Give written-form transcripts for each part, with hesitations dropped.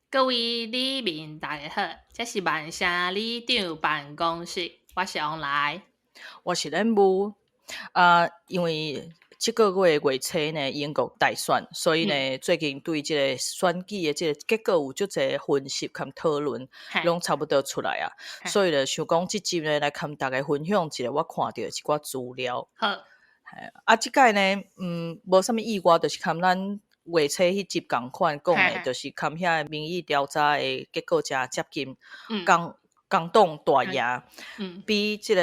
各位里民大家好，這是萬城里長辦公室，我是王來，我是任務啊。因為這個月月初呢，英國大選，所以呢，最近對這個選舉的這個結果有足濟分析佮討論，攏差不多出來啊。所以就想講這集呢，來佮大家分享一下我看著的一寡資料。好，啊，這擺呢，無啥物意外，就是佮咱月初彼集仝款講的，就是佮遐個民意調查的結果誠接近，工黨大贏，比這個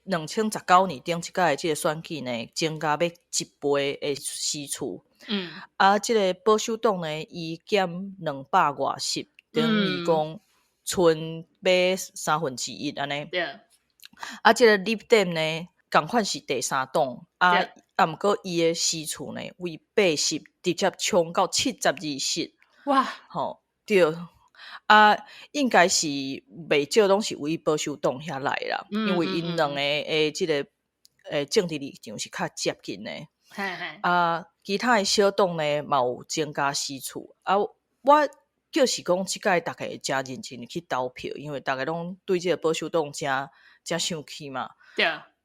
2019年頂一擺的這個選舉呢，增加欲一倍的席次。啊，這個保守黨呢，伊減200外席，等於講賰欲三分之一按呢。啊，這個 Lib Dem 呢，仝款是第三黨，啊，毋過伊的席次呢，為8席直接衝到72席。哇！吼，對。啊，應該是袂少攏是為保守黨遐來啦，因為𪜶兩個的這個政治立場是較接近的。啊，其他的小黨呢，嘛有增加席次。啊，我就是講這擺逐家會誠認真去投票，因為逐家攏對這個保守黨誠誠生氣嘛。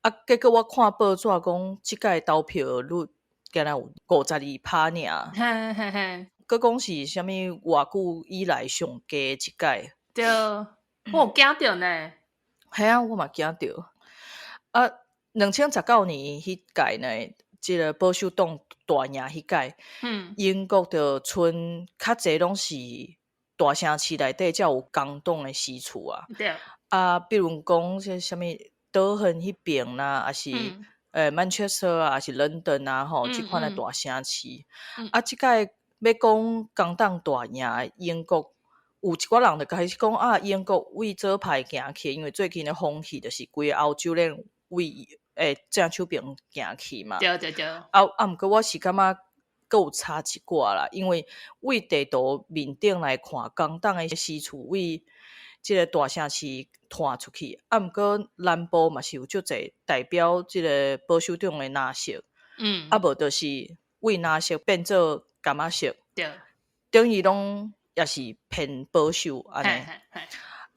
啊，結果我看報紙講，這擺投票率敢若有52趴爾。閣講是啥物偌久以來上低一擺。對，我有驚著呢。嘿啊，我嘛驚著。啊，2019年彼屆呢，這個保守黨大贏彼屆，英國就賰較濟攏是大城市內底才有工黨的席次啊。啊，比如講這啥物島園彼爿啦，抑是Manchester 啊，抑是倫敦啊，吼，這款的大城市。啊，這擺欲講工黨大贏，英國有一寡人就開始講啊，英國為左派行去，因為最近的風氣就是規个歐洲咧為正手爿行去嘛。啊，毋過我是感覺閣有差一寡啦，因為為地圖面頂來看，工黨的席次為這個大城市拖出去，啊，毋過南部嘛是有足濟代表這個保守黨的藍色，啊，無就是為藍色變做柑仔色，等於攏也是偏保守按呢。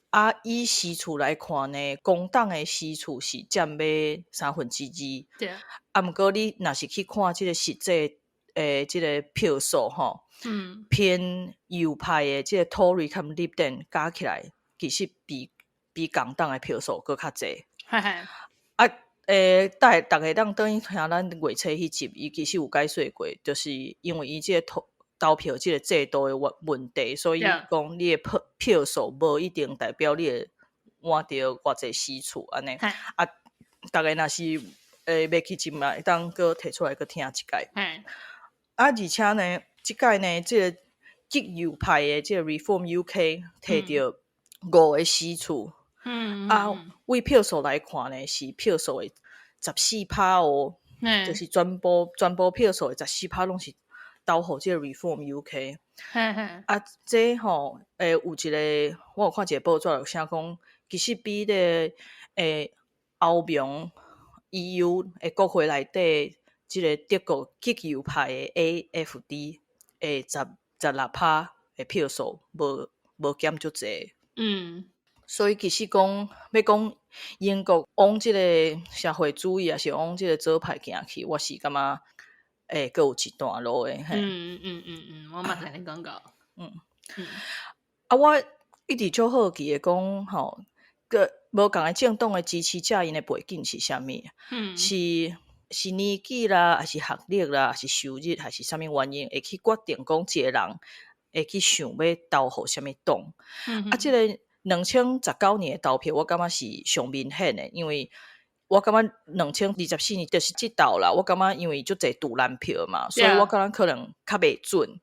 啊，以席次來看呢，工黨的席次是佔欲三分之二。啊，毋過你若是去看這個實際的這個票數吼，偏右派的這個 Tory 佮 Lib Dem 加起來，其實比工黨的票數閣較濟。啊，逐家當轉去聽咱月初彼集，伊其實有解說過，就是因為伊這個投票這個制度的問題，所以講你的票數無一定代表你會換著偌濟席次按呢。啊，逐家若是袂記得嘛，會當閣提出來閣聽一擺。啊，而且呢，這擺呢，這個極右派的這個 Reform UK 提著五個席次。啊，為票數來看呢，是票數的14趴哦，就是全部票數的十四趴攏是投予這個 Reform UK。啊，這吼，有一個我有看一個報紙有寫講，其實比這個歐盟 EU 的國會內底這個德國極右派的 AFD 的16趴的票數，無減足濟。所以其實講欲講英國往這個社會主義，抑是往這個左派行去，我是感覺會閣有一段路的。嘿。嗯，我嘛是按呢感覺。啊，我一直足好奇的講吼，閣無仝的政黨的支持者，𪜶的背景是啥物？是年紀啦，抑是學歷啦，抑是收入，還是啥物原因，會去決定講一個人會去想欲投予啥物黨？啊，這個2019年的投票，我感覺是上明顯的，因為我感覺2024年就是這投啦，我感覺因為足濟獨藍票嘛，所以我感覺可能較袂準。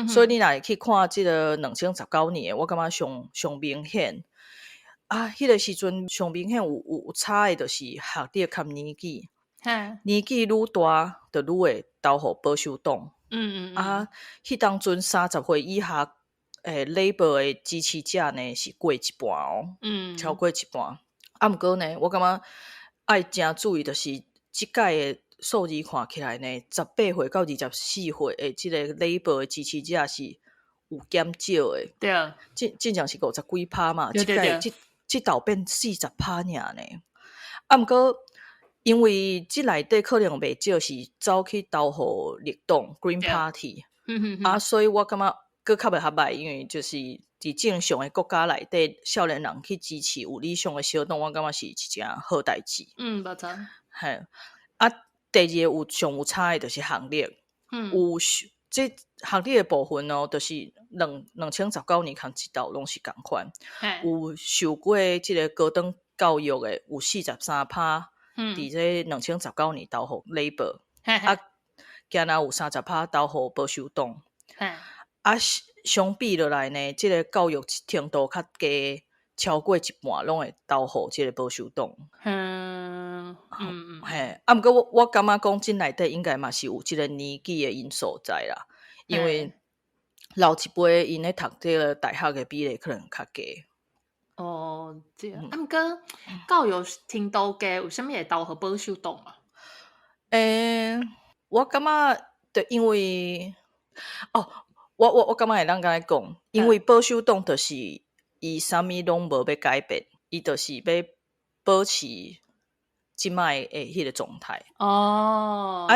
所以你若會去看這個兩千十九年的，我感覺上上明顯。啊，彼個時陣上明顯有差的，就是學歷佮年紀。年紀愈大，就愈會投予保守黨。啊，彼當陣30歲以下，Labour 的支持者呢是過一半哦，超過一半。啊，毋過呢，我感覺愛誠注意，就是這擺的數字看起來呢，18歲到24歲的這個 Labour 的支持者是有減少的。進前是50幾趴嘛，這屆這這鬥變40趴爾呢。啊，毋過因為這內底可能袂少是走去投予綠黨 Green Party，啊，所以我感覺閣較袂較䆀，因為就是佇正常的國家內底，少年人去支持有理想的小黨，我感覺是一件好代誌。嗯，無錯。嘿，啊，第二個有上有差的就是學歷，有這學歷的部分哦，就是2019年共這鬥攏是仝款，有受過這个高等教育的有43趴，佇這2019年投予 Labour，啊，敢若有30趴投予保守黨，啊，相比落來呢，這个教育程度較低，超過一半攏會投予這个保守黨。嘿，啊，毋過我感覺講，這內底應該嘛是有這个年紀的因素在啦，因為老一輩𪜶咧讀這个大學的比例可能較低。哦，這啊，毋過教育程度低，為啥物會投予保守黨啊？我感覺，就因為，哦，我感覺會當按呢講，因為保守黨就是伊啥物攏無欲改變，伊就是欲保持這擺的彼个狀態。啊，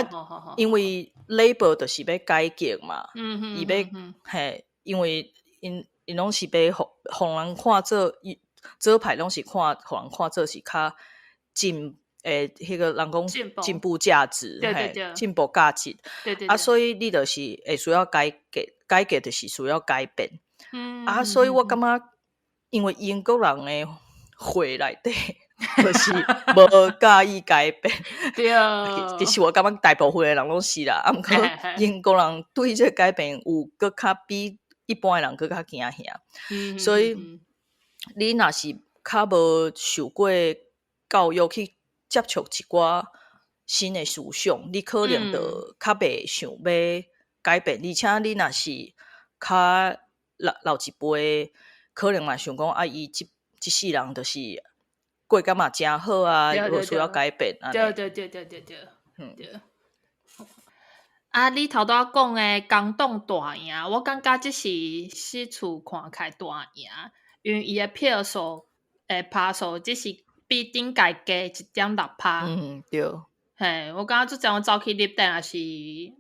因為 Labour 就是欲改革嘛，伊欲嘿，因為𪜶𪜶攏是欲予人看做，左派攏是看予人看做是較進誒，彼个人講進步價值，嘿，進步價值。啊，所以你就是會需要改革，改革就是需要改變。啊，所以我感覺，因為英國人的血內底就是無佮意改變。其實我感覺大部分的人攏是啦，啊，毋過英國人對這個改變有閣較比一般的人閣較驚嚇。所以你若是較無受過教育去接觸一寡新的思想，你可能就較袂想欲改變。而且你若是較老一輩，可能嘛想講啊，伊這世人就是過甲嘛誠好啊，無需要改變。對。啊，你頭拄仔講的工黨大贏，我感覺這是四處看起來大贏，因為伊的票數的趴數只是比頂屆加1.6趴。嘿，我感覺這陣我走去綠黨抑是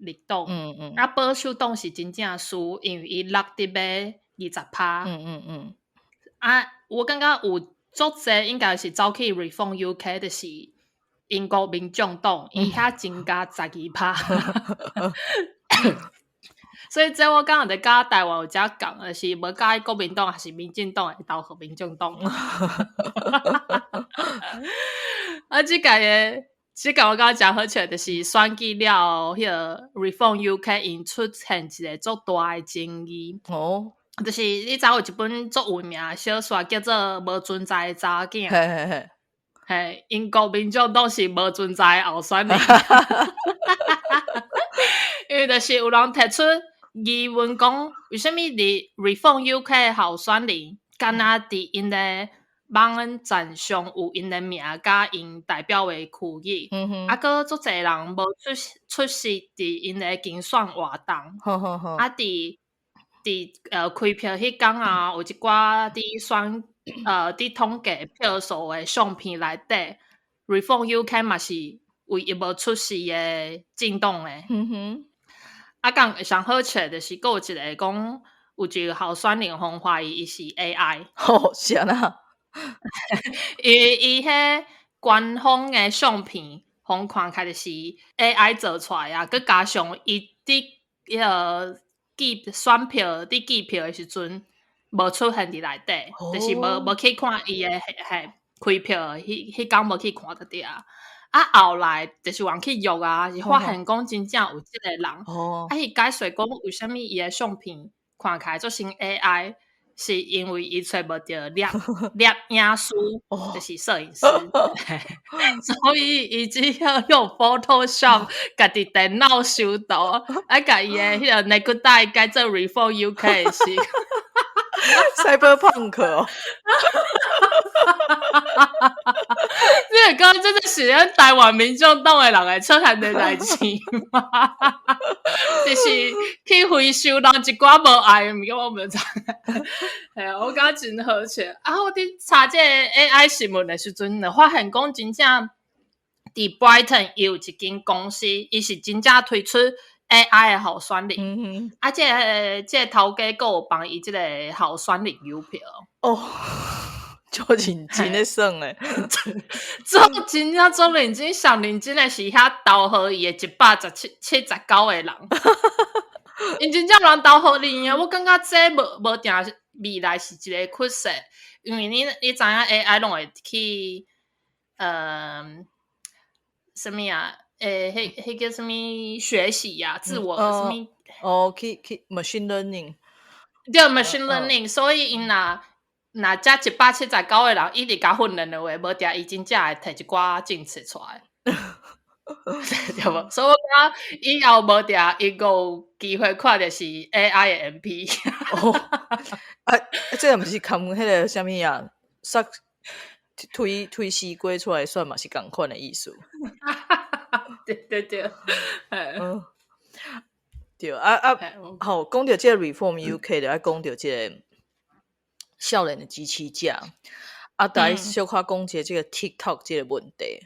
綠黨，啊，保守黨是真正輸，因為伊落佇欲20趴。啊，我感覺有足濟應該是走去 Reform UK，就是英國民眾黨，伊遐增加12趴。所以這我感覺就佮台灣有遮仝，就是無佮意國民黨抑是民進黨會投予民眾黨。啊，這屆我感覺誠好笑，就是選舉了後，彼个 Reform UK 𪜶出現一个足大的爭議。就是你知有一本足有名的小說叫做《無存在的查某囝》。嘿，英國民眾黨是無存在的候選人。因為就是有人提出疑問講，為啥物佇 Reform UK 的候選人，敢若佇𪜶的網站上有𪜶的名佮𪜶代表的區域，啊，閣足濟人無出席佇𪜶的競選活動。啊，佇開票彼工啊，有一寡佇選佇統計票數的相片內底，Reform UK 嘛是唯一無出席的政黨的。啊，講上好笑就是閣有一个講，有一个候選人予人懷疑伊是 AI。吼，是按怎？因為伊彼官方的相片，予人看起來就是 AI 做出來啊，閣加上伊佇彼个計選票佇計票的時陣，無出現佇內底，就是無去看伊的彼開票，彼工無去看就對啊。啊，後來就是有人去約啊，是發現講真正有這个人。啊，伊解釋講為啥物伊的相片看起來足像 AI，是因為伊揣無著攝影師，就是攝影師，所以伊只好用 Photoshop 家己電腦修圖，啊，共伊的彼个內裤帶改做 Reform UK 的時。 Cyberpunk 哦。你會感覺這就是咱台灣民眾黨的人會出現的代誌嗎？就是去回收人一寡無愛的物件，我毋知。嘿啊，我感覺真好笑。啊，我佇查這個 AI 新聞的時陣，就發現講真正佇 Brighton 伊有一間公司，伊是真正推出 AI 的候選人。啊，這個頭家閣有幫伊這個候選人郵票。哦，足認真咧算咧。足真正足認真，上認真的是遐投予伊的177、79個人。𪜶真正有人投予𪜶啊！我感覺這無無定未來是一個趨勢，因為你知影 AI 攏會去啥物啊？彼叫啥物學習呀？自我啥物？哦，去 machine learning。對，machine learning，所以𪜶若這179個人一直共訓練的話，無定伊真正會提一寡政策出來。對無？所以我感覺以後無定伊閣有機會看著是 AI 的 MP。哦，啊，這個毋是含彼個啥物啊？煞推推西瓜出來選嘛是仝款的意思。對對對，嗯，對啊啊，好，講著這個 Reform UK，就愛講著這個少年的支持者，啊，來小可講一下這個 TikTok 這個問題，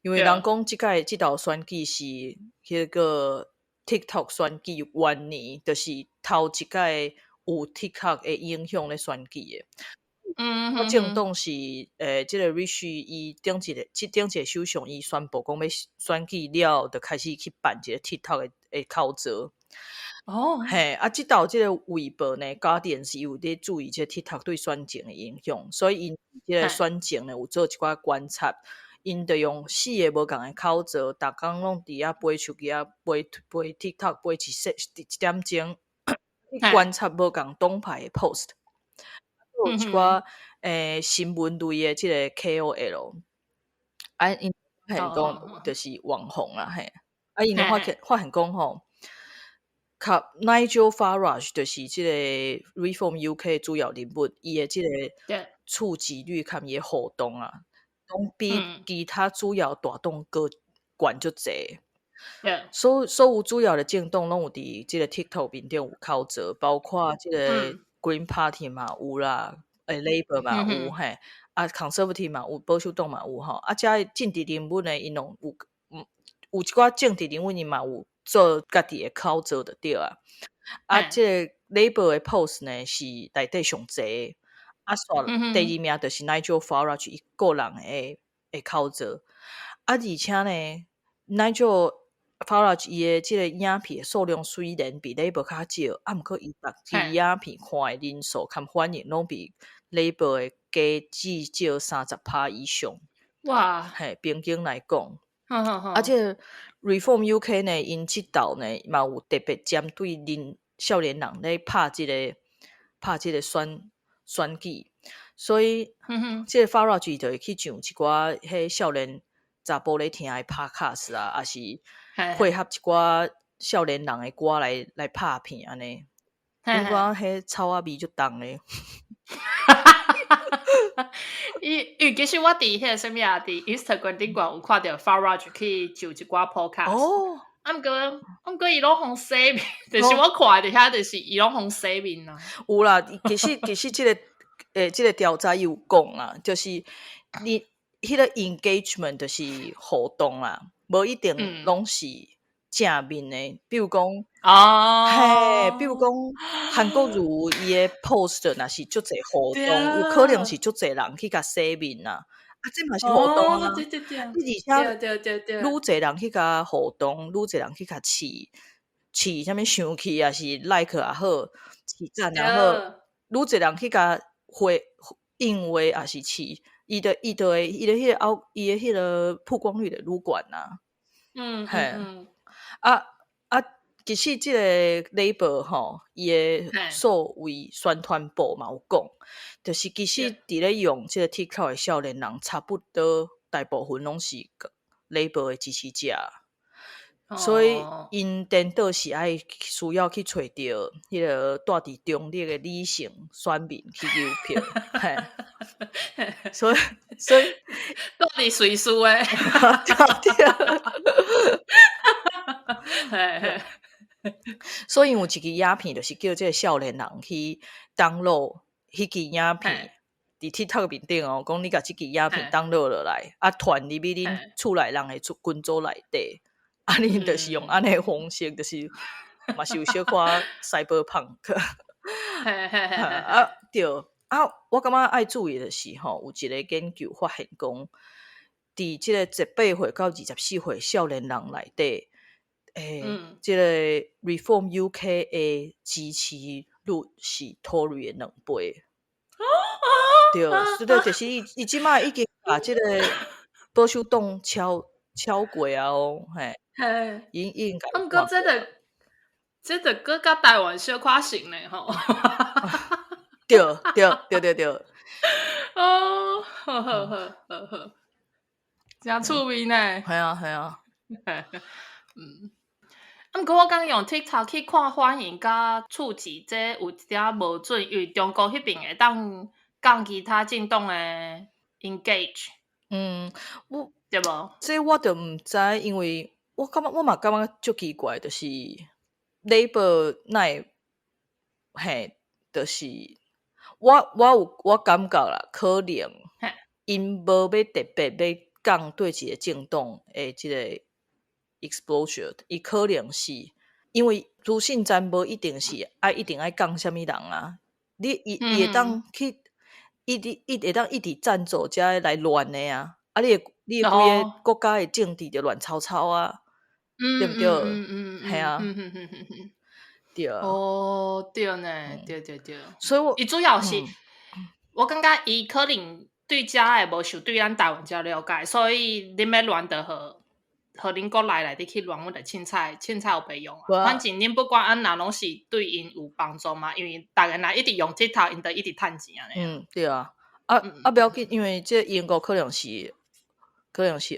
因為人講這屆這道選舉是彼個 TikTok 選舉元年，就是頭一屆有 TikTok 的影響咧選舉的。政黨是這個 Rishi 伊頂一個，這頂一個首相伊宣布講欲選舉了，就開始去辦一個 TikTok 的口座。嘿，啊，這道這個衛報呢，Guardian 是有咧注意這個 TikTok 對選情的影響，所以𪜶這個選情呢有做一寡觀察，𪜶就用四个無仝的口座，逐工攏佇遐背手機仔，背背 TikTok 背一小一點鐘，觀察無仝黨派的 post，有一寡新聞類的這個 KOL，啊，𪜶發現講就是網紅啊，嘿，啊，𪜶就發現講吼，佮 Nigel Farage 就是這個 Reform UK 主要人物，伊的這個觸及率佮伊的互動啊，攏比其他主要大黨閣懸足濟。所有主要的政黨攏有佇這個 TikTok 面頂有口座，包括這個 Green Party 嘛有啦，Labour 嘛有嘿，啊 Conservative 嘛有，保守黨嘛有吼，啊，遮政治人物呢，𪜶攏有，有一寡政治人物𪜶嘛有做家己的口座就對啊。啊，這個 Labour 的 post 呢是內底上濟，啊，煞第二名就是 Nigel Farage 伊個人的口座，啊，而且呢，Nigel Farage 伊的這個影片數量雖然比 Labour 較少，啊，毋過伊逐支影片看的人數佮反應攏比 Labour 的加至少30%以上。嘿，平均來講。啊，這個 Reform UK 呢，𪜶這道呢嘛有特別針對恁少年人咧拍這個選舉，所以這個 Farage 就會去上一寡彼少年查埔咧聽的 podcast 啊，抑是配合一寡少年人的歌來拍片按呢。你感覺彼草仔味足重的。因為其實我佇彼個啥物啊，佇 Instagram 頂懸有看著 Farage 去上一寡 podcast。啊，毋過伊攏予洗面，就是我看佇遐，就是伊攏予洗面啊。有啦，其實這個調查伊有講啦，就是你彼個 engagement 就是互動啦，無一定攏是正面的。比如講，嘿，比如講韓國瑜伊的 post 若是足濟互動，有可能是足濟人去共洗面啊。啊，這嘛是互動啊。你而且愈濟人去共互動，愈濟人去共試試啥物生氣，抑是 like 也好，試讚也好，愈濟人去共回應話，抑是試，伊就會伊的彼個後，伊的彼個曝光率就愈懸啊。嘿，啊啊，其實這個 Labour 吼，伊的數位宣傳部嘛有講，就是其實佇咧用這個 TikTok 的少年人，差不多大部分攏是 Labour 的支持者，所以𪜶顛倒是愛需要去揣著彼個蹛佇中立的理性選民去郵票，嘿，所以蹛佇瑞士的。對。嘿嘿。所以有一支影片，就是叫這个少年人去 download 彼支影片，佇 TikTok 面頂哦，講你共這支影片 download 落來，啊，傳入去恁厝內人的群組內底，啊，恁就是用按呢方式，就是嘛是有小可 cyberpunk。啊，對，啊，我感覺愛注意的是吼，有一个研究發現講，佇這个18歲到24歲少年人內底，這个 Reform UK 的支持率是 Tory 的2倍。對，是的，就是伊這擺已經共這个保守黨超過啊哦，嘿，已經啊，毋過這個閣佮台灣小可像呢吼。對對對對對。哦，好好好好好，誠趣味呢。係啊係啊。啊，毋過我感覺用 TikTok 去看反應佮觸及，這有一點仔無準，因為中國彼爿會當降其他政黨的 engage。我對無？這我就毋知，因為我感覺我嘛感覺足奇怪，就是 Labour 哪會嘿，就是我有我感覺啦，可能𪜶無欲特別欲降對一個政黨的這個 exposure，伊可能是因為資訊戰無一定是愛一定愛降啥物人啊，你伊會當去一直伊會當一直贊助這个來亂的啊，啊你的規个國家的政治就亂糟糟啊，對毋對？係啊，對啊。哦，對呢，對對對。所以我伊主要是，我感覺伊可能對遮的無像對咱台灣遮了解，所以恁欲亂就予予恁國內內底去亂，阮就凊彩凊彩有白用啊。反正恁不管按怎攏是對𪜶有幫助嘛，因為逐个若一直用 TikTok，𪜶就一直趁錢按呢。嗯，對啊。啊啊，不要緊，因為這英國可能是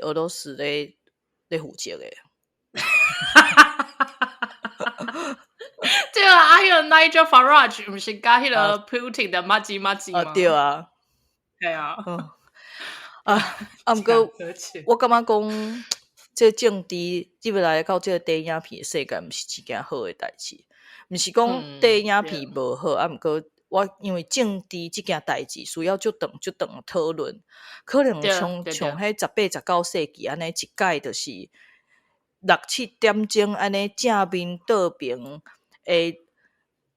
俄羅斯咧負責的。對啊，啊，彼個 Nigel Farage 毋是佮彼個 Putin 的麻吉麻吉嗎？啊，對啊，係啊。啊啊，毋過我感覺講，這政治入來到這個短影片的世界，毋是一件好的代誌。毋是講短影片無好，啊，毋過我因為政治這件代誌需要足長足長的討論，可能像彼18、19世紀按呢一屆就是六七點鐘按呢正面倒爿，會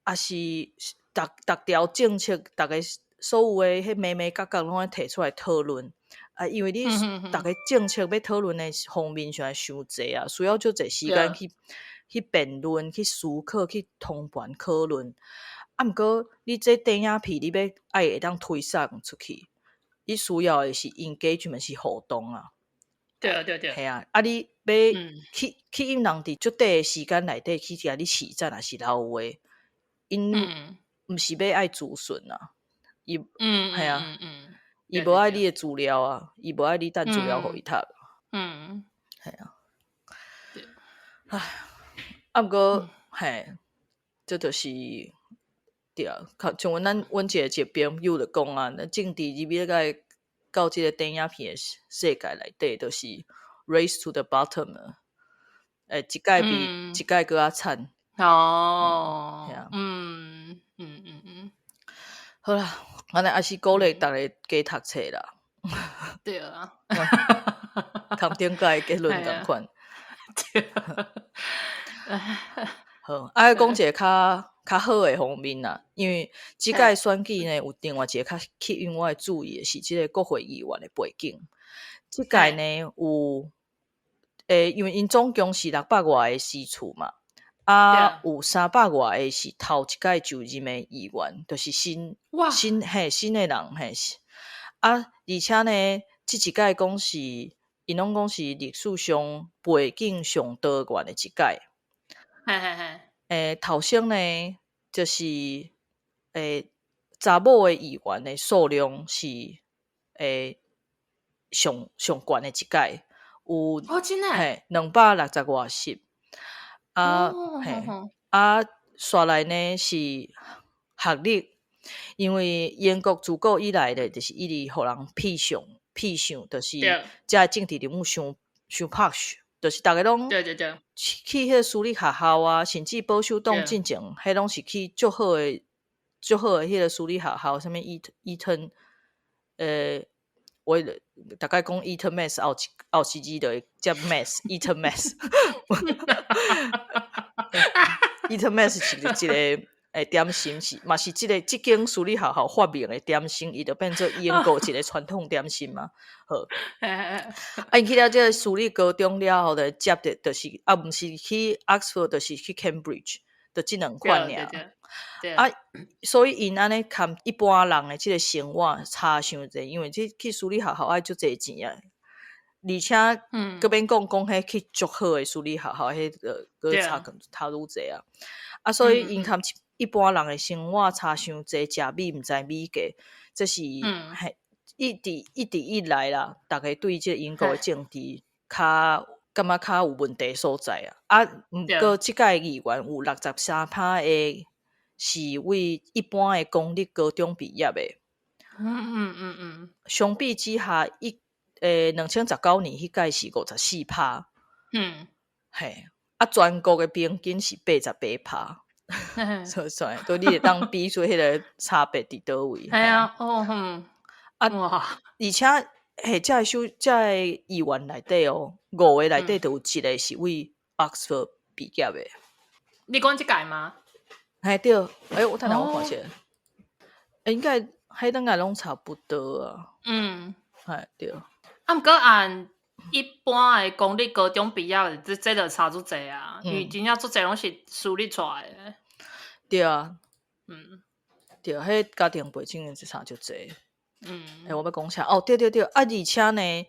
抑是逐逐條政策，逐个所有的彼眉眉角角攏愛提出來討論。啊，因為你逐个政策欲討論的方面實在傷濟啊，需要足濟時間去辯論、去思考、去通盤討論。啊，毋過你這短影片，你欲愛會當推送出去，你需要的是 engagement 是互動啊。對對對。係啊，啊你欲去吸引人佇足短的時間內底去共你試讚，抑是留話，𪜶毋是欲愛資訊啊，伊係啊，伊無愛你的資料啊，伊無愛你等資料予伊讀。係啊。唉，啊毋過嘿，這就是對啊，像阮一個朋友就講啊，那政治入去個到這個短影片的世界內底，就是 race to the bottom 啊，欸，一屆比一屆閣較慘。哦，係啊，好啦，按呢也是鼓勵逐个加讀冊啦。對啊，同頂屆結論仝款。對。好，啊，講一个較好的方面啦，因為這屆選舉呢，有另外一個較吸引我的注意的是這個國會議員的背景。這屆呢有，因為𪜶總共是600外个席次嘛，啊，有300外个是頭一屆就任的議員，就是新嘿新的人嘿是。啊，而且呢，這一屆講是，𪜶攏講是歷史上背景上多元的一屆。嘿嘿嘿。頭先呢，就是查某的議員的數量是上懸的一屆，有哦，真的？嘿，260外席。啊，嘿，啊，煞來呢是學歷，因為英國自古以來咧，就是一直予人披上痞想，就是遮的政治人物傷傷 posh，就是逐家攏去彼个私立學校啊，甚至保守黨進前，彼攏是去足好的、足好的彼个私立學校，啥物伊頓，我大概講 Eton Mess 後一字就會接 Mess，Eton Mess。Eton Mess 是一個點心，是嘛是這個這間私立學校發明的點心，伊就變做英國一個傳統點心嘛。好，啊，𪜶去了這个私立高中了後，就接著就是啊，毋是去 Oxford，就是去 Cambridge，就這兩款爾。啊，所以𪜶按呢含一般人的這个生活差傷濟，因為這去私立學校愛足濟錢啊，而且閣免講講彼去足好的私立學校，彼個閣差更差愈濟啊。啊，所以𪜶含一般人的生活差傷濟，食米毋知米價，這是嘿一直一直以來啦，逐家對這個英國的政治較感覺較有問題所在啊。啊，毋過這屆議員有63趴的是為一般的公立高中畢業的。相比之下，2019年彼屆是54趴。嘿，啊，全國的平均是88趴。所以，所以你會當比出彼個差別佇佗位。係啊，哦，嗯。啊，而且，嘿，這个議員內底哦，五个內底就有一個是為 Oxford 畢業的。你講這屆嗎？嘿，對。欸，我等下我看一下。欸，應該彼兩個攏差不多啊。嘿，對。啊，毋過按一般的公立高中畢業的，這就差足濟啊，因為真正足濟攏是私立出來的。對啊。對，彼家庭背景就差足濟。欸，我欲講啥？哦，對對對，啊，而且呢，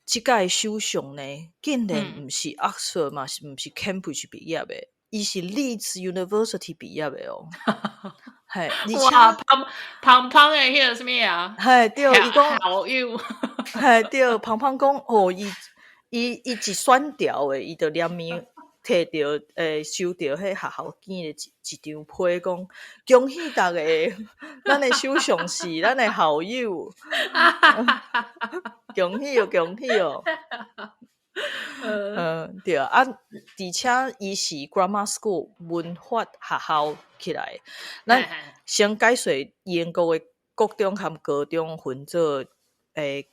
這屆首相呢，竟然毋是 Oxford 嘛，是毋是 Cambridge 畢業的，伊是 Leeds University 畢業的哦。嘿，而且哇，芳芳芳的彼个啥物啊？嘿，對，伊講校友。嘿，對，芳芳講，哦，伊一選調的，伊就連面提著，收著彼學校寄的一張批，講恭喜逐家，咱的首相是咱的校友，恭喜哦，恭喜哦。嗯，對啊，而且伊是 Grammar School 文法學校起來，咱先解說英國的國中和高中分做，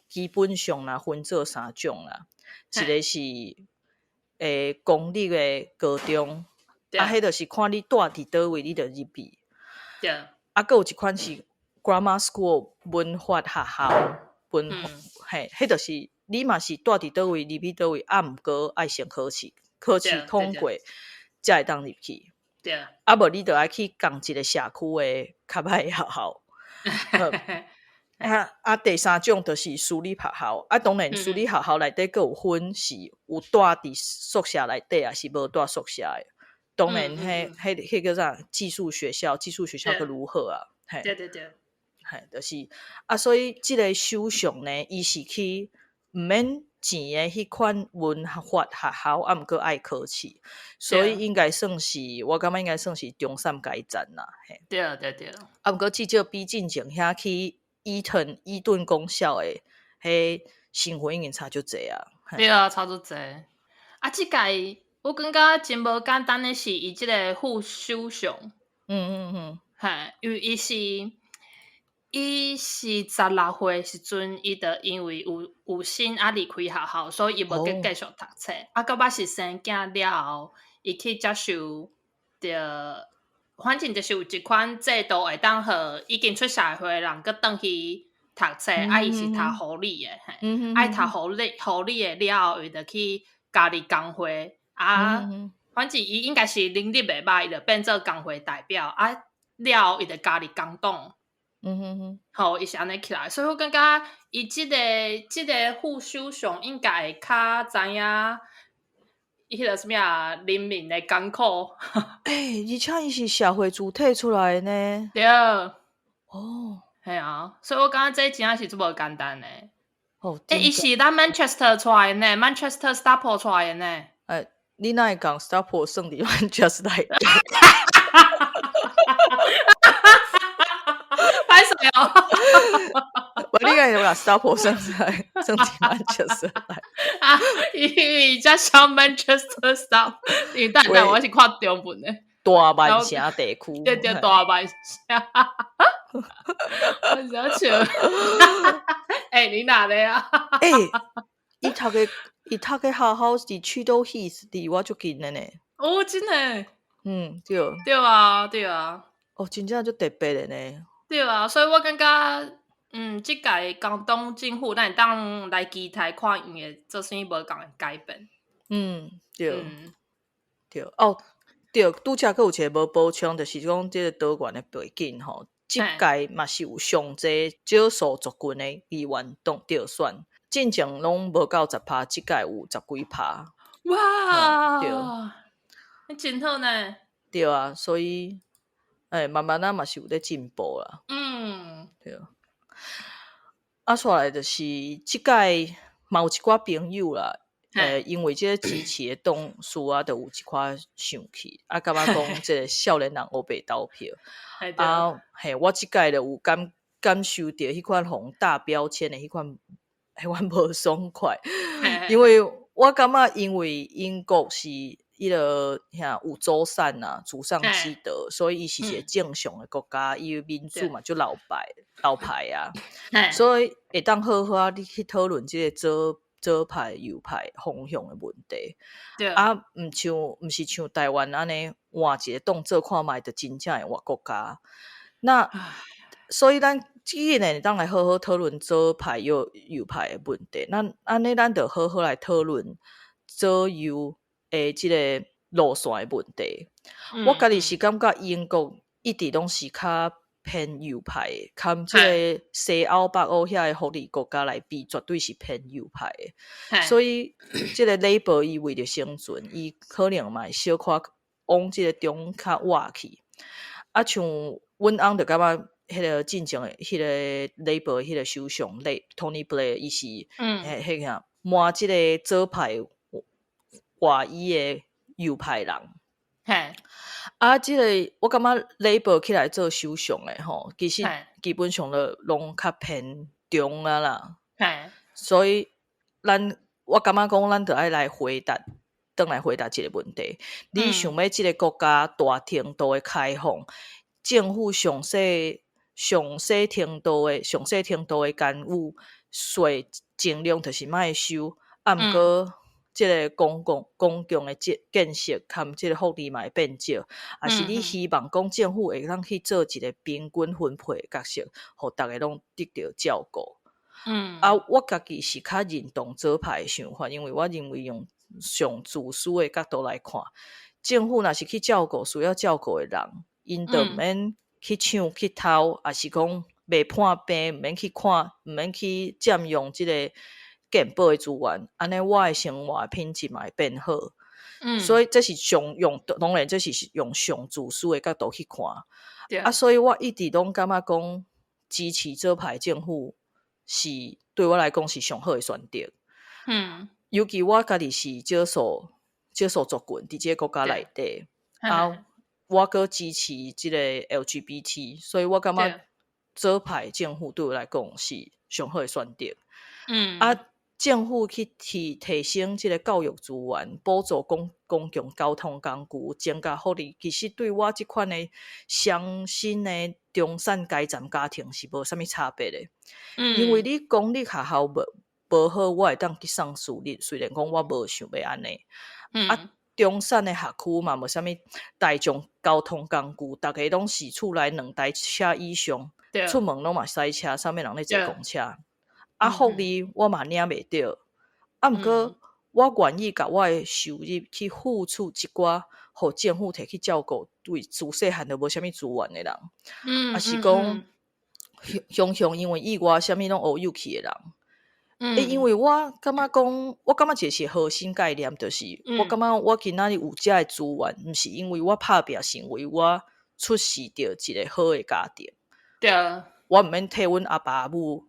基本上啦，分做三種啦，一個是公立的高中，啊，彼就是看你蹛佇佗位，你就入去。啊，閣有一款是 Grammar School 文法學校，嘿，彼就是你嘛是蹛佇佗位，入去佗位，啊，毋過愛先考試，考試通過才會當入去。啊，無你就愛去仝一個社區的較歹的學校。啊啊，第三種就是私立學校，啊，當然私立學校內底閣有分是有蹛佇宿舍內底，抑是無蹛宿舍的。當然，彼叫啥寄宿學校，寄宿學校閣如何啊？嘿，嘿，就是啊，所以這个首相呢，伊是去毋免錢的彼款文法學校，啊，毋過愛考試，所以應該算是，我感覺應該算是中產階層啦。嘿，啊，毋過至少比進前遐去伊頓伊頓公校的，彼身份已經差足濟啊。對啊，差足濟。啊，這屆我感覺真無簡單的是，伊這个副首相，嘿，因為伊是16歲時陣，伊就因為有心啊離開學校，所以伊無繼續讀冊。啊，到尾是生囝了後，伊去接受著，反正就是有一款制度會當予已經出社會的人閣轉去讀冊，啊，伊是讀護理的，嘿，啊，伊讀護理的了後，伊就去加入工會，啊，反正伊應該是能力袂歹，伊就變做工會代表，啊，了後伊就加入工黨。好，伊是按呢起來，所以我感覺伊這個副首相應該會較知影伊彼個啥物啊，人民的艱苦。欸，而且伊是社會主體出來的呢。對。哦。嘿啊，所以我感覺這真正是足無簡單的。哦，欸，伊是咱 Manchester 出來的呢，Manchester Stockport 出來的呢。欸，你哪會講 Stockport 算佇 Manchester 內底？歹勢哦。無你敢會共 Stockport 算佇曼徹斯特內？啊，因為才寫 Manchester South，因為等下我是看中文的。大曼城地區，對對，大曼城。我真笑。欸，你哪咧啊？欸，伊讀个學校佇 Cheadle Heath，離我足近的呢。哦，真的？嗯，對。對啊，對啊。哦，真正足特別的呢。對啊，所以我感覺，這屆工黨政府，咱會當來期待看𪜶會做啥物無仝的改變。嗯，對。對，哦，對，拄才閣有一個無補充，就是講這個多元的背景吼，這屆嘛是有上濟少數族群的議員當當選，進前攏無夠10%，這屆有十幾趴。哇！對。欸，真好呢。對啊，所以，欸，慢慢仔嘛是有咧進步啦。對。啊，煞來就是這屆嘛有一寡朋友啦，因為這個支持的黨數啊，就有一寡生氣，啊，感覺講這個少年人烏白投票。啊，嘿，我這屆就有感受著彼款予人打標籤的彼款無爽快，因為我感覺因為英國是彼个遐有祖產啊，祖上積德，所以伊是一個正常的國家，伊的民主嘛足老牌老牌啊，所以會當好好仔你去討論這個左派右派方向的問題。啊，毋是像台灣按呢換一個黨做看覓，就真正會換國家。那所以咱既然會當來好好討論左派右派的問題，咱按呢咱就好好來討論左右的這個路線的問題。我家己是感覺英國一直攏是較偏右派的，含這個西歐、北歐遐的福利國家來比，絕對是偏右派的。所以這個 Labour 伊為著生存，伊可能嘛會小可往這個中較倚去。啊，像阮翁就感覺彼個進前的彼個 Labour 彼個首相 Tony Blair，伊是彼個滿這個左派外伊的右派人。啊，這個我感覺 Labour 起來做首相的吼，其實基本上都攏較偏中啊啦。所以咱我感覺講，咱著愛來回答，轉來回答這個問題。你想欲這個國家大程度的開放，政府上細程度的干預，稅盡量就是莫收，啊，毋過這個公共的建設含這個福利嘛會變少，抑是你希望講政府會當去做一個平均分配的角色，予逐家攏得著照顧。啊，我家己是較認同左派的想法，因為我認為用上自私的角度來看，政府若是去照顧需要照顧的人，𪜶就毋免去搶去偷，抑是講袂破病，毋免去看，毋免去佔用這個健保的資源，按呢我的生活品質嘛會變好。所以這是上用，當然這是用上自私的角度去看。啊，所以我一直攏感覺講支持左派政府是對我來講是上好的選擇。尤其我家己是少數族群，佇這個國家內底，啊，我閣支持這個 LGBT，所以我感覺左派政府對我來講是上好的選擇。啊，政府去提升這個教育資源，補助公共交通工具，增加福利，其實對我這款的雙薪的中產階層家庭是無啥物差別的。因為你公立學校無好，我會當去送私立，雖然講我無想欲按呢。啊，中產的學區嘛無啥物大眾交通工具，逐家攏是厝內兩台車以上，出門攏嘛塞車，啥物人咧坐公車。啊，福利我嘛領袂著，啊，毋過我願意共我的收入去付出一寡，予政府提去照顧對自細漢就無啥物資源的人，抑是講雄雄因為意外啥物攏烏有去的人。欸，因為我感覺講，我感覺這是核心概念，就是我感覺我今仔日有這的資源，毋是因為我拍拚，是因為我出世佇一個好的家庭。我毋免替阮阿爸阿母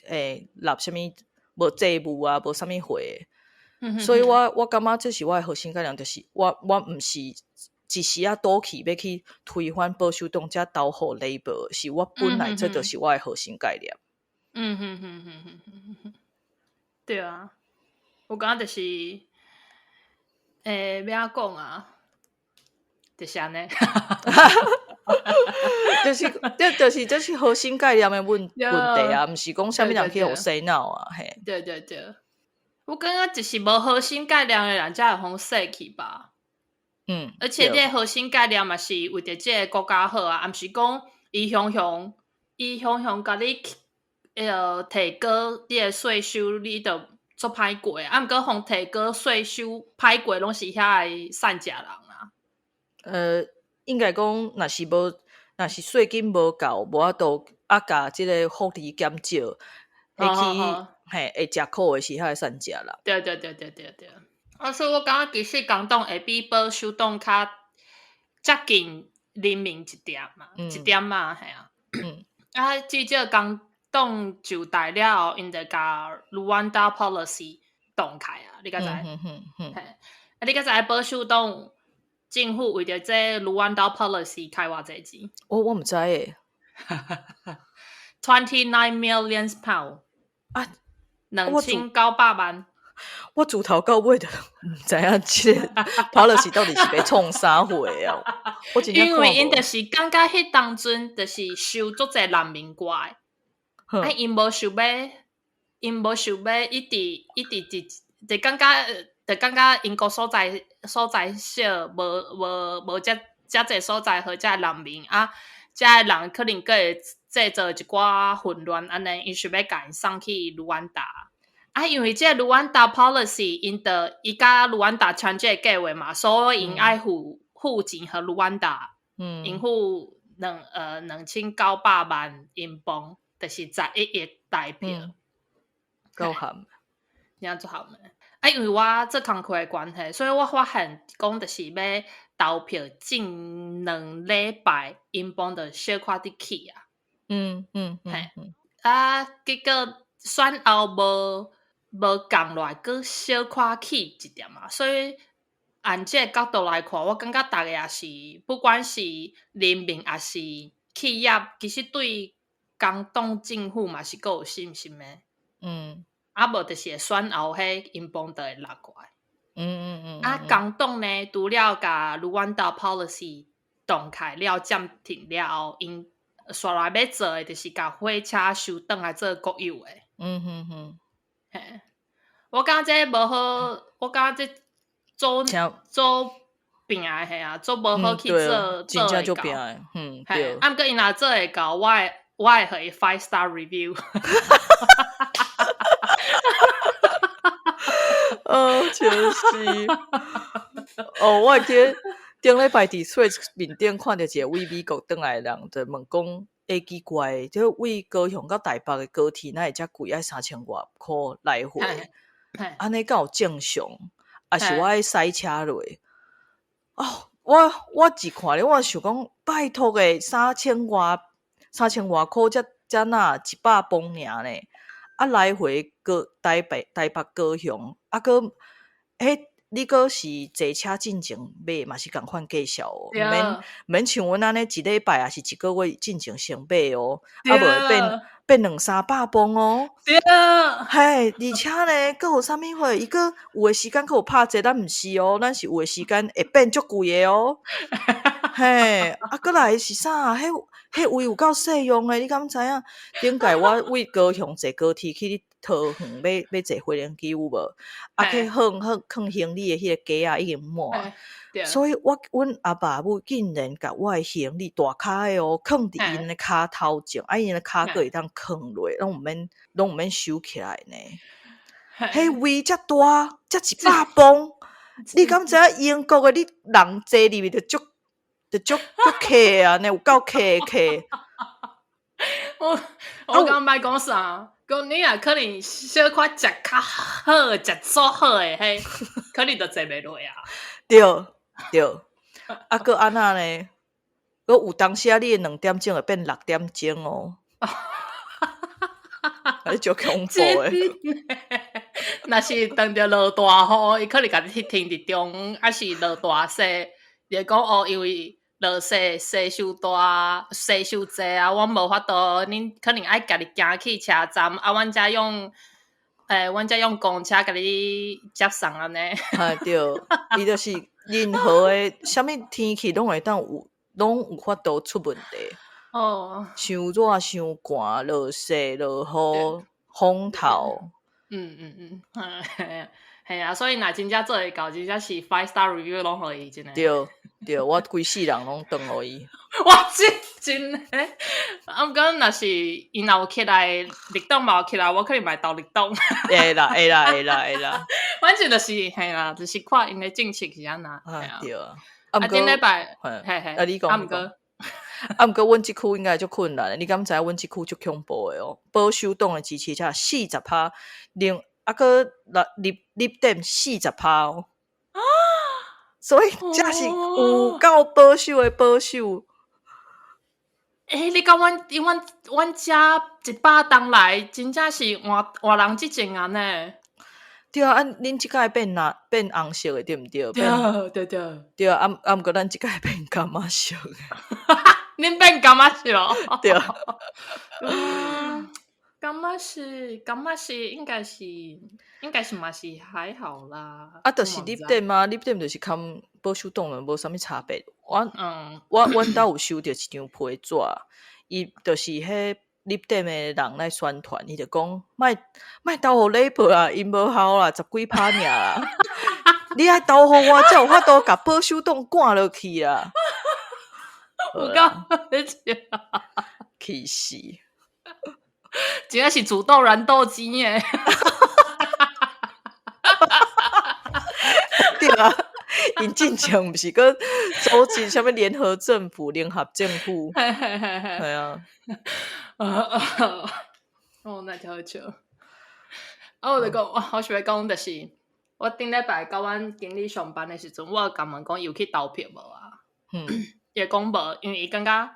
欸，納啥物無債務啊，無啥物貨。所以我感覺這是我的核心概念，就是我毋是一時仔賭氣欲去推翻保守黨才投予 Labour，是我本來這就是我的核心概念。嗯哼哼哼哼哼哼，對啊，我感覺就是，欸，欲按怎講啊？就是按呢。就是，這就是這是核心概念的問題啊，毋是講啥物人去予洗腦啊，嘿。對對對，我感覺就是無核心概念的人才會予洗去吧。而且這個核心概念嘛是為著這個國家好啊，毋是講伊雄雄伊雄雄共你彼個提高你的稅收，你就足歹過。啊，毋過予提高稅收歹過，攏是遐个散食人啊。應該講，若是無，若是稅金無夠，無法度啊，共這个福利減少，會去嘿會食苦的是遐个散食人。對對對對對對。啊，所以我感覺其實工黨會比保守黨較接近人民一點嘛，一點嘛，嘿啊。啊，至少工黨就台了後，𪜶就共 Rwanda policy 凍起啊，你敢知？嘿，啊，你敢知保守黨政府為著這 Rwanda policy 開偌濟錢？我毋知欸。 £29 million 啊，2900萬。我自頭到尾都毋知影這个 policy 到底是欲創啥貨啊！我真正因為𪜶就是感覺彼當陣就是收足濟難民過來，啊，𪜶無想欲，𪜶無想欲一直一直直，就感覺就感覺英國所在少，無無無遮遮濟所在予遮難民啊，遮的人可能閣會製造一寡混亂按呢，𪜶想欲共𪜶送去盧安達。啊，因為這個盧安達 policy，𪜶就伊佮盧安達簽這個計劃嘛，所以𪜶愛付錢予盧安達，𪜶付2900萬英鎊，就是11億台幣。夠含。真足含的。啊，因為我做工課的關係，所以我發現講就是欲投票前2禮拜，英鎊就小可佇起啊。嘿啊，結果選後無降落來，閣小可起一點仔，所以按這個角度來看，我感覺逐家也是，不管是人民抑是企業，其實對工黨政府嘛是閣有信心的。啊，無就是會選後，彼英鎊就會落來。啊，工黨呢，除了共 Rwanda policy 凍起了、暫停了後，𪜶紲來欲做的，就是共火車收轉來做國有的。嘿，我感覺這無好，我感覺這做做拼的嘿啊，做無好去做，真正足拼的，對。啊，毋過𪜶若做會到，我會予伊 five star review。哦，就是。哦，我會記得頂禮拜佇 Threads 面頂看著一个位美國轉來的人，就問講，欸，奇怪，這位高雄到台北的高鐵哪會遮貴，愛三千外箍來回？按呢敢有正常？抑是我愛駛車落？哦，我一看咧，我想講，拜託的，三千外箍，才若100磅爾呢？啊，來回高台北高雄，啊，閣彼你閣是坐車進前買嘛是仝款價數哦，毋免像阮按呢一禮拜抑是一個月進前先買哦，啊無會變兩三百磅哦。嘿，而且呢，閣有啥物貨？伊閣有的時間閣有拍折，咱毋是哦，咱是有的時間會變足貴的哦。嘿，啊，閣來是啥？彼位有夠細用的，你敢知影？頂擺我為高雄坐高鐵去桃園欲坐飛行機有無？啊，去放放囥行李的彼個架仔已經滿，所以我阮阿爸母竟然共我的行李大跤的哦，囥佇𪜶的跤頭前，啊，𪜶的跤閣會當囥落，攏毋免收起來呢。彼位遮大，才100磅，你敢知影英國的你人坐入去就足就足足客啊，呢有夠客的客。我剛欲講啥？講你若可能小可食較好，食足好的，彼可能就坐袂落啊。對對，啊，閣按怎呢？閣有當時啊，你的2點鐘會變6點鐘哦。還是足恐怖的。若是當著落大雨，伊可能共你停佇中，抑是落大雪，就講哦，因為落雪雪傷大，雪傷濟啊，阮無法度，恁可能愛家己行去車站，啊，阮才用公車共你接送按呢。哈對，伊就是任何的啥物天氣攏會當有，攏有法度出問題。傷熱、傷寒、落雪、落雨、風頭。嗯，係啊，所以若真正做會到，真正是 five star review 攏予伊真的。對對，我規世人攏轉予伊。我真真的，啊，毋過若是伊若有起來，綠黨嘛有起來，我可能嘛會投綠黨。會啦會啦會啦會啦。反正就是嘿啦，就是看𪜶的政策是按怎。啊對啊。啊，頂禮拜，嘿嘿，啊你講。啊毋過，啊毋過，阮這區應該足困難的。你敢知影阮這區足恐怖的哦？保守黨的支持者40%，另啊閣綠綠綠點40%哦。啊！所以這是有夠保守的保守。欸，你講阮阮阮遮100冬來，真正是換換人執政按呢？對啊，啊，恁這屆變藍變紅色的對毋對？對對對。對啊，啊啊毋過咱這屆變柑仔色的。恁變柑仔色？對。嗯，柑仔色，柑仔色應該是嘛是還好啦。啊，就是綠點啊，綠點就是崁保守黨無啥物差別。我阮兜有收著一張批紙，伊就是彼綠點的人來宣傳，伊就講莫莫投予 Labour 啊，𪜶無效啦，十幾趴爾啦。你愛投予我，才有法度共保守黨趕落去啊！有夠好笑，氣死！真正是主動燃豆機耶！對啊，𪜶進前毋是閣組織啥物聯合政府、聯合政府？係啊。哦，那真好笑。啊，我就講，我想欲講，就是我頂禮拜佮阮經理上班的時陣，我有共問講伊有去投票無啊？伊講無，因為伊感覺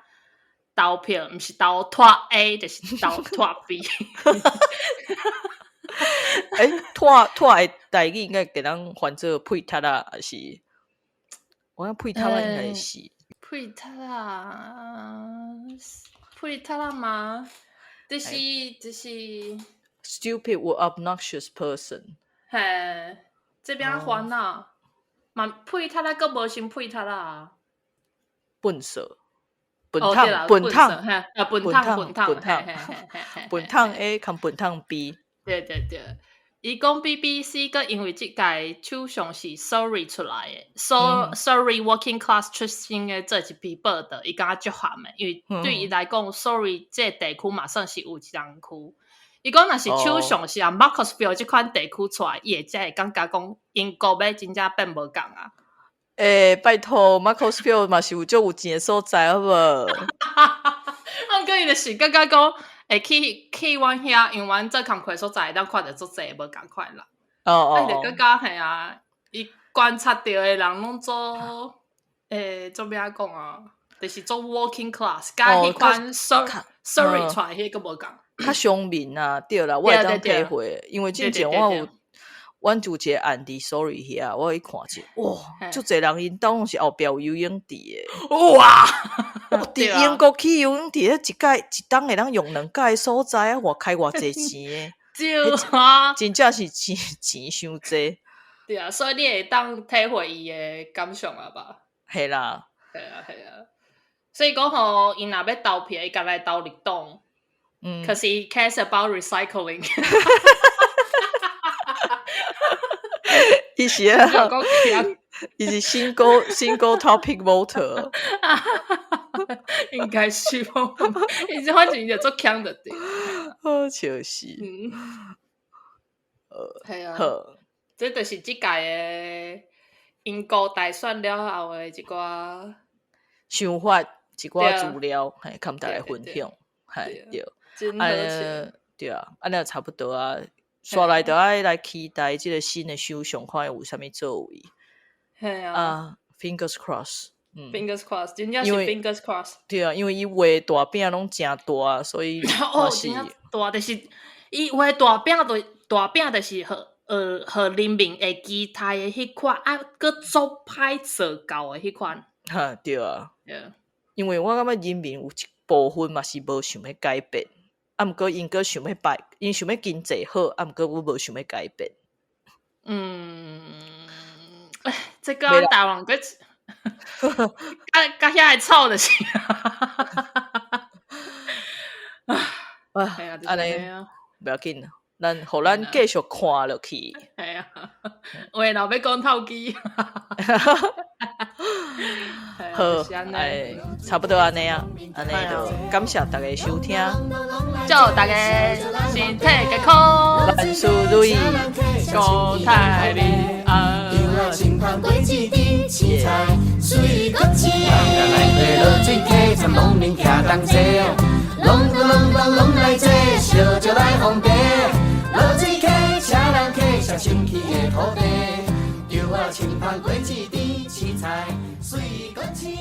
投票毋是投拖 A，就是投拖 B。欸，拖拖的台語應該會當翻做屁癟仔，還是？我諗屁癟仔應該是。屁癟仔，屁癟仔嗎？就是 stupid or obnoxious person。嘿，這邊煩惱，嘛屁癟仔閣無先屁癟仔啊。笨蛇，笨桶，笨桶，啊，笨桶，笨桶，笨桶，笨桶 A 佮笨桶 B。對對對，伊講 BBC 閣因為這屆首相是 Surrey 出來的，Surrey working class 出身的做一篇報導，伊感覺足譀的，因為對伊來講，Surrey 這個地區嘛算是有錢人區。伊講若是首相是按 Macclesfield 這款地區出來，伊會才會感覺講英國欲真正變無仝啊。欸，拜託，Macclesfield 嘛是有足有錢的所在，好無？啊，毋過伊就是感覺講會去去阮遐，因為阮做工課所在會當看著足濟無仝款啦。啊，伊就感覺嘿啊，伊觀察著的人攏做做欲按怎講啊？就是做 working class，佮彼款 Surrey 出來彼個無仝。較鄉民啊，對啦，我會當體會，因為之前我有，阮就有一個案佇 Surrey 遐，我去看者，哇，足濟人𪜶兜攏是後壁有游泳池的。哇！佇英國起游泳池，彼一屆一冬會當用兩屆所在啊，偌開偌濟錢的。對啊，真正是錢錢傷濟。對啊，所以你會當體會伊的感想啊吧？係啦。係啊，係啊。所以講吼，𪜶若欲投票，伊家來投綠黨。可是 he cares about recycling。伊是啊，伊是 single single topic voter。應該是無，伊是反正伊就足強的對。好笑死。係啊。這就是這屆的英國大選了後的一寡想法，一寡資料，嘿，共大家分享，嘿，對。真好笑。對啊，按呢差不多啊。煞來就愛來期待這個新的首相，看伊有啥物作為。係啊。啊，fingers cross。 Fingers cross，真正是 fingers cross。對啊，因為伊畫大餅攏誠大，所以哦，真正大，就是伊畫大餅就大餅，就是予予人民會期待的彼款，啊，閣足歹做到的彼款。哈，對啊。因為我感覺人民有一部分嘛是無想欲改變，啊，毋過𪜶閣想欲擺，𪜶想欲經濟好，啊，毋過閣無想欲改變。嗯，這個台灣閣佮佮遐會吵就是。啊，按呢無要緊，咱予咱繼續看落去。係啊，有的老欲講透機。好，哎，差不多按呢啊，按呢就感謝大家收聽，祝大家身體健康，萬事如意，國泰民安。隆咚隆咚隆來坐，燒酒來奉茶，落水客，請人客，上清氣的土地，稻仔青芳果子甜，青菜水果青。